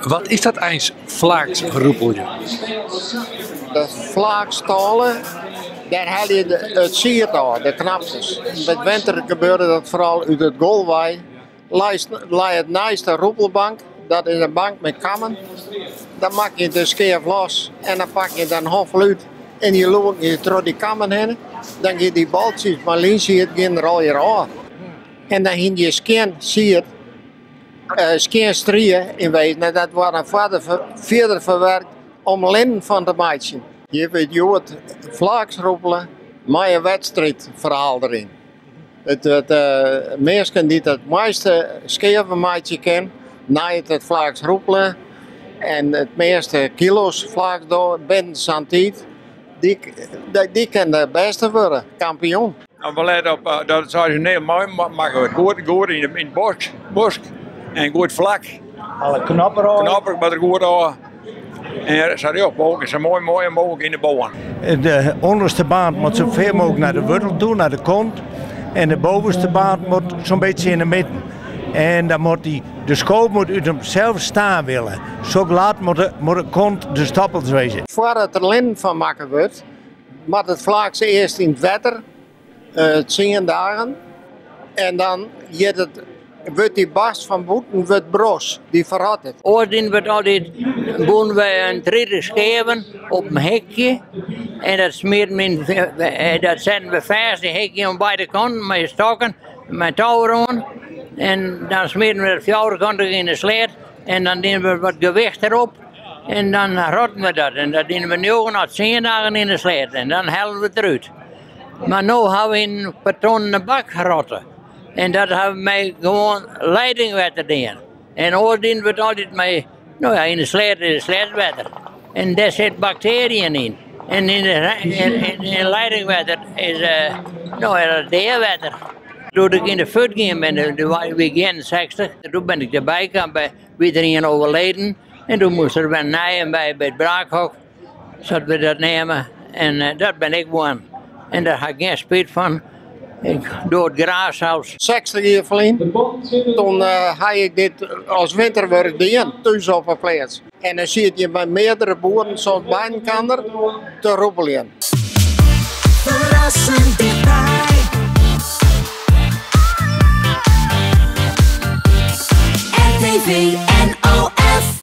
Wat is dat eins, flaaksrûpelje? De flaakstâle, dêr helje je it sied ôf, de knapkes. By 't winter gebeurde dat foaral út it gol wei. Lei it neist de rûpelbank, dat is in bank mei kammen. Dan makke je de skeaf los en dan pakke je der in hoffel út en dy lûke je troch dy kammen hinne. Dan gean dy baltsjes mei lynsied gean der allegear ôf. En dan hiene je skjin sied, skjin strie yn wezen en dat waard dan fierder ferwerkt om linnen fan te meitsjen. Hjir wurdt hjoed flaaksrûpele mei in wedstriidferhaal deryn. It minsken dy't it moaiste skeaven meitsje kin nei it it flaaks rûpele en it measte kilo's flaaks dogge binnen sa'n tiid, dy kin de bêste wurde, kampioen. We lette op dat it seizoeneel moai makke wurdt. Goed, goed yn it bosk en goed flak. Alle knoppen ôf. Knoppen moat der goed ôf. En sa rjocht mooglik en sa moai moai mooglik yn de bân. De ûnderste baan moat sa fier mooglik nei de wurtel toe, nei de kont. En de bovenste baan moat so'n bytsje yn de midden. En dan moat dy, de skoof moat út himsels stean wille. Sa glad moat de, moat de kont de stoppels wêze. Foardat der linnen fan makke wurdt, moat it flaaks earst yn it wetter tsien dagen en dan giet it, wurdt dy bast fan bûten wurdt bros, dy ferrottet. Oars dienen we it altyd, bûnen we in 30 skeaven op in hikje en dat smieten we yn, dat setten we fêst, dy hikje oan beide kanten mei stokken, mei tou deroan en dan smieten we it fjouwerkantich yn de sleat en dan dienen we wat gewicht derop en dan rotten we dat en dat dienen we njoggen of tsien dagen yn de sleat en dan hellen we it derút. Mar no hawwe we yn in kartonnen bak rotte. En dat hawwe we mei gewoan leidingwetter dien. En oars dienen we it altyd mei, no ja, yn de sleat is sleatwetter. En dêr sit baktearjen yn. En yn in leidingwetter is, no ja, dat dea wetter. Doe't ik yn de fut gien bin, doe wie ik 61, doe bin ik derby kaam, wie der ien overleden. En doe moast der wer in nije by, by it braakhok. Sa't we dat neame. En dat bin ik woarn. En dêr ha ik gjin spyt fan. Ik doch it graach sels. 60 jier ferlyn, toen ha ik dit as winterwurk dien, thús op 'e pleats. En dan siet je mei meardere boeren soms byinoar te rûpeljen. Ferrassend tichtby. RTV NL.